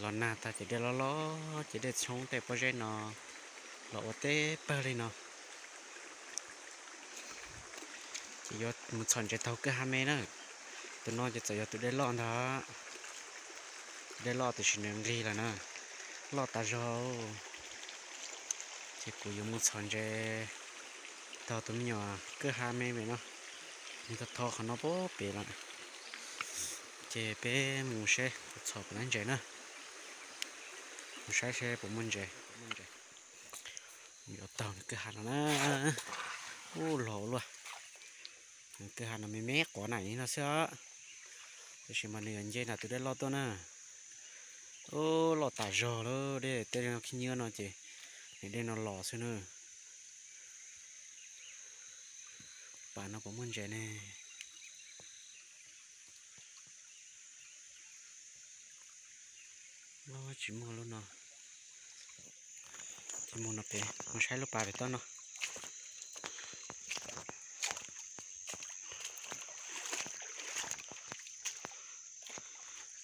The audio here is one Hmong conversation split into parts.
Los nag tag ces dej loj loj ces dej tshoob tej pob zeb no los ua teb pawg li no. Ces yuav mus txhom ntses taug kwj ha me na. Tus no ces txawm yog tus dej loj ntag. Dej loj tiam sis nws nqig lawm na, loj tas zog. Ces kuv yuav mus txhom ntses taug tus me nyuam kwj ha me me no. Nws tau tho qhov no pem lawm. Ces peb mus saib kuv txhom puas muaj ntses na. Mus saib seb puas muaj ntses. Yuav taug nws kwj ha no na. Ub, loj luaj. Kwj ha no me me quav na li no xwb. Tiam sis mas nws yuav nce nram tus dej loj tuaj na. Ub, loj tas zog lawm, dej tej no khib nyiab no ces nws dej no los xwb na. Pas no puas muaj ntses ne? Tsis muaj lub no. Ces mus no pem, mus saib lub pas pem toj no.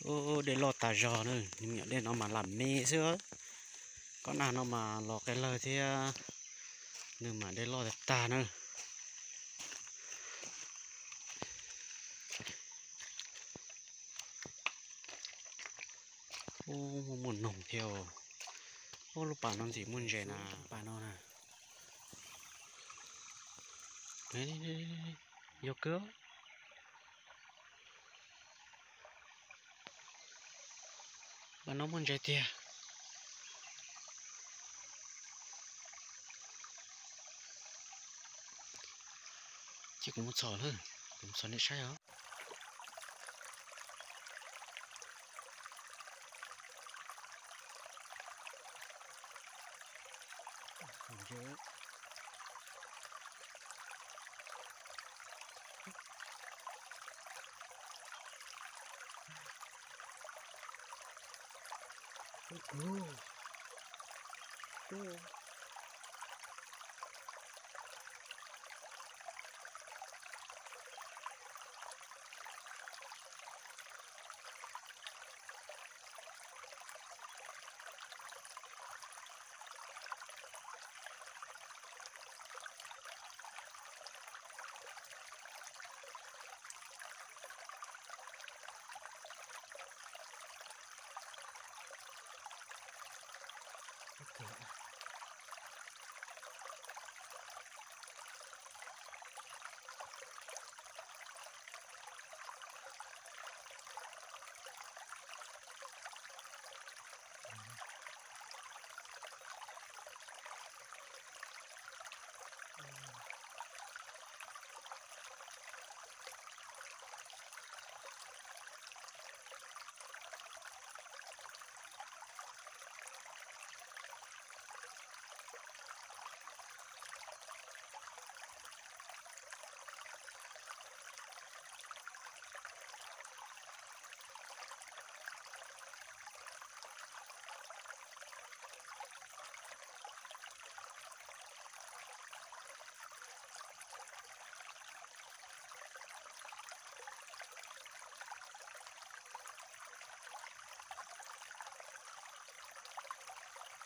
Ub, dej loj tas zog na, nws me nyuam dej no mas lam me xwb. Kob nag no mas los qe lawg thiab, nws mas dej loj tag tag na. Ub, muaj muaj noog thiab. Ub, lub pas no ntxim muaj ntses na, pas no na. Yog kawg. Pas no muaj ntses tiag. Ces kuv mus txhom lawm, kuv mus txhom nej saib os.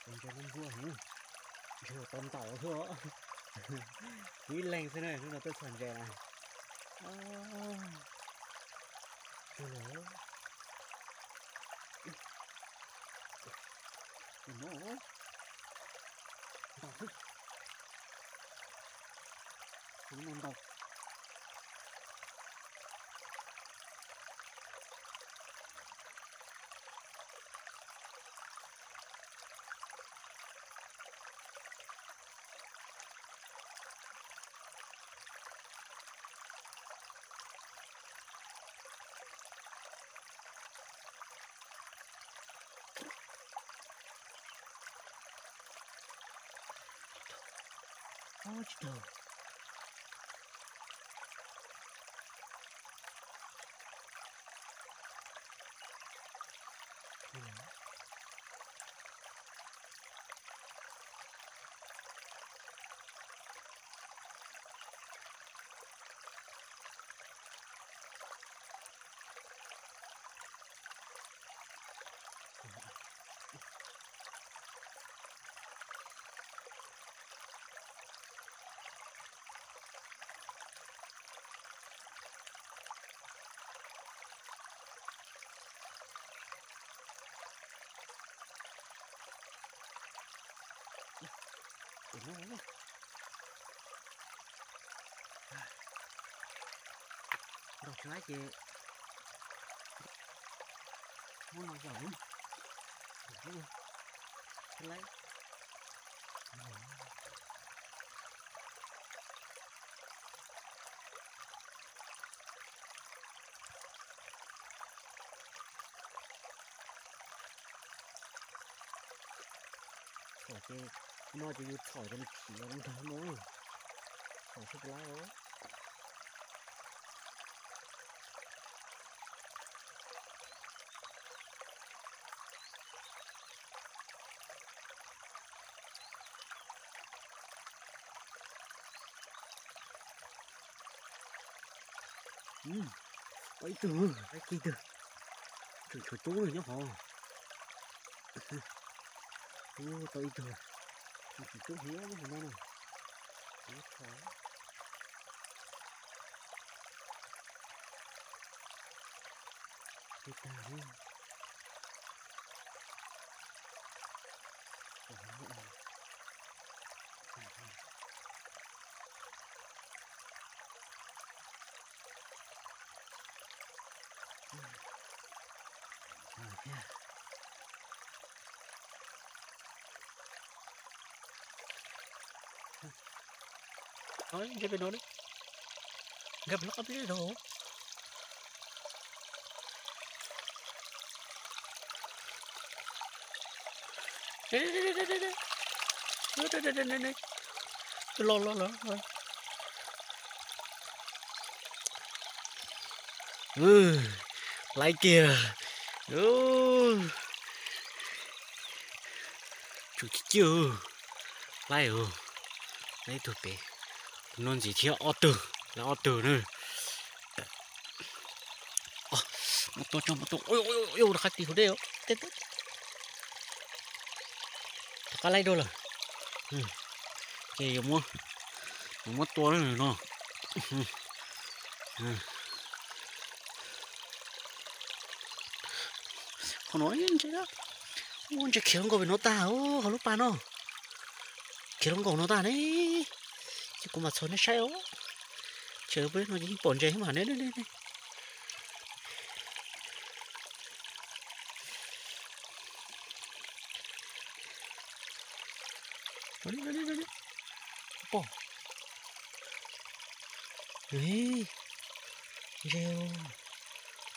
Ntses no npua heev, ntses tau ntaus xwb. Kuv ib leeg xwb na, hnub no tuaj txog ntses na. Tus no ntau xwb. Tus no ntau. Ub, tsis taug. Nrog tsis laib ces muab no zaum, tsis laib. Txhom ces, no ces yus txhom ces nws thim los nrog no, txhom tsis laib os. Tau ib tug, ib tug, tseem tshuav coob nyob hov. Tau ib tug, tseem coob heev nyob hov no na. Ntsia pem no, nkag pem lub qab peb zeb no. Los los los. Laib kiag. Tsum ci ciaj. Laib, laib tug pem. Tus no ntxim thiab ob tug, laib ob tug na. Muab tua tso, muab tua. Rov qab ti hauv dej. Rov qab laib dua lawm. Ces yuav muab, yuav muab tua no. Qhov no ntses, ntses khiav hluas nkauj pem no tag hauv lub pas no. Khiav hluas nkauj no tag ne. Ces kuv mam txhom nej saib os. Tseem peb no ces yeej pom ntses mas ne. Pom. Ntses,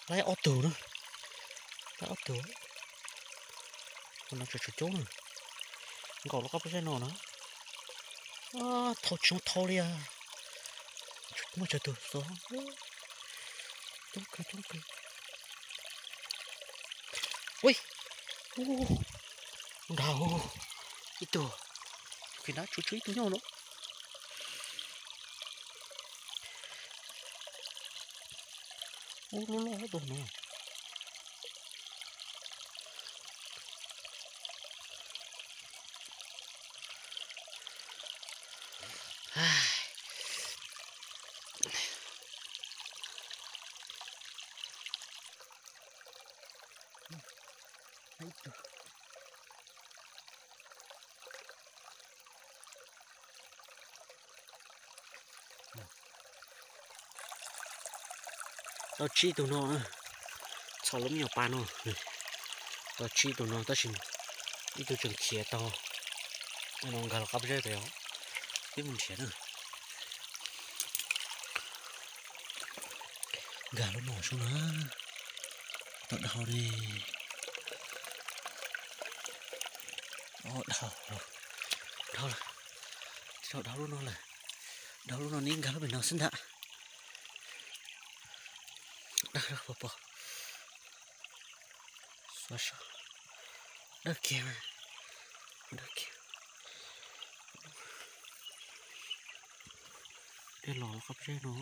laib ob tug na. Laib ob tug. Ua no tseem tshuav coob na. Nkaum lub qab peb zeb no na. Thau tsis muaj thau li as. Muaj tsawg tus xwb. Coob kawg, coob kawg. Ui, nrad ib tug. Qhov na tshuav tshuav ib tug nyob no. Ub, loj loj tus no. Tau tsib tug no, txhom lub me nyuam pas no. Tau tsib tug no tab sis ib tug tseem khiav tau. No nkag los qab zeb pem os. Peb mus nrhiav na. Nkag lub no sub na. Tau dhau ne. Dhau, dhau lawm. Dhau lub no lawm. Dhau lub no ne, nkag lub pem no xwb ntag. Dawb pom pom. Dawb kiag, dawb kiag. Dej los qab zeb no.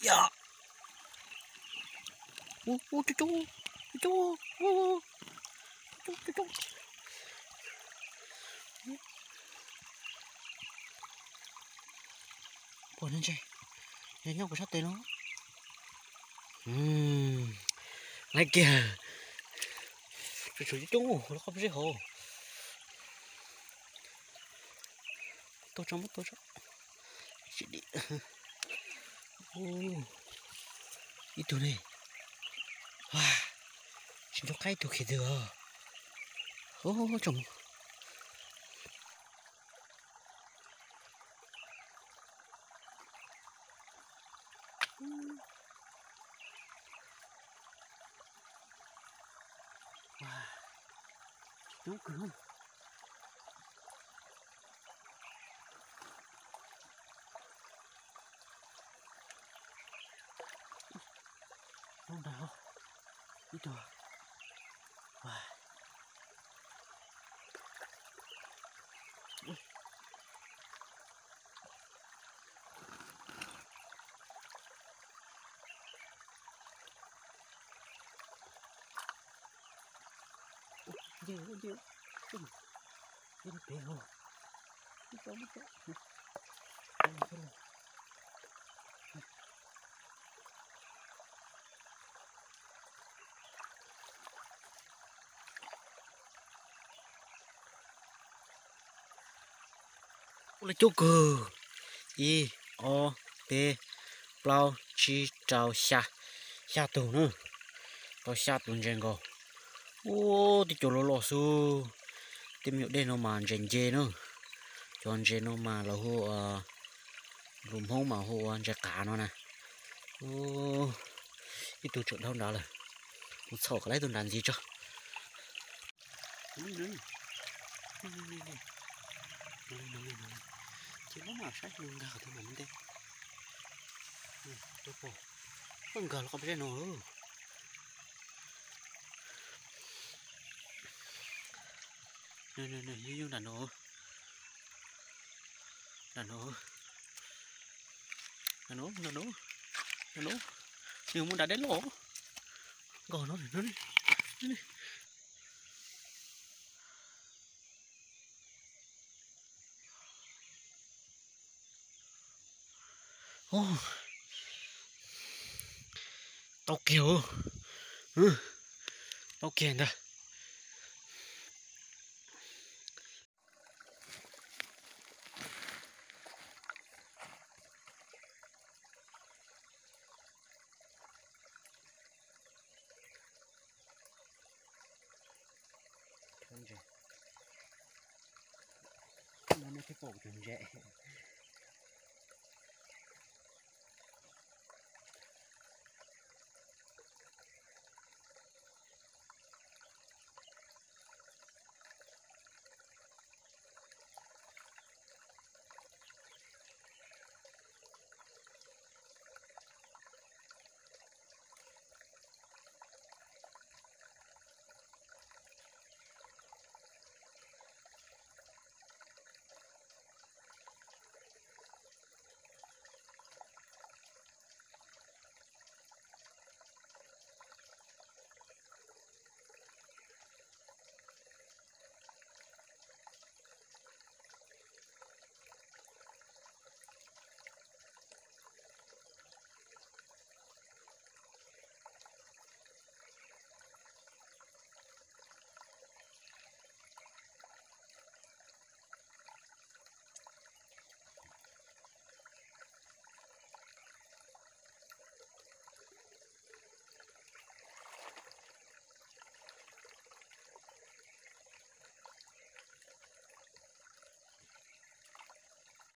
Yog. Ub, ub, coob coob, coob coob, ub, coob coob coob. Pom ntses, nyob kuv sab tes no. Laib kiag. Tsum tsum coob coob los qab zeb hauv. Tua tso, muab tua tso. Tsis dim. Ib tug ne. Tsis nco qab ib tug khiav twg os. Tsom. Tub kawg. Tub nrag ib tug. Ua, ua, ua, ua pem os. Ib tsob, ib tsob. Ua li coob kawg. Ib, ob, peb, plaub, tsib, rau, xya, xya tug na. Tau xya tus ntses nkaus. Ua, tej cov loj loj xwb. Tej me nyuam dej no mas ntses nce na. Cov ntses no mas lawv hu, lus Hmoob mas hu ua ntses qav no na. Ib tug tsawm dhau nrad lawm. Mus txhom kom lawv ib tug nrad ntxiv tso. Ces muab mam saib lug nkag qhov twg mam li ntej. Nkag los qhov pes zej no. Yug yug nram no. Nram no. Nram no, nram no. Nram no. Nws mus nram dej loj. Nkag no. Tau kiag, tau kiag ntag. Ntses. No nej thiaj pom tus ntses.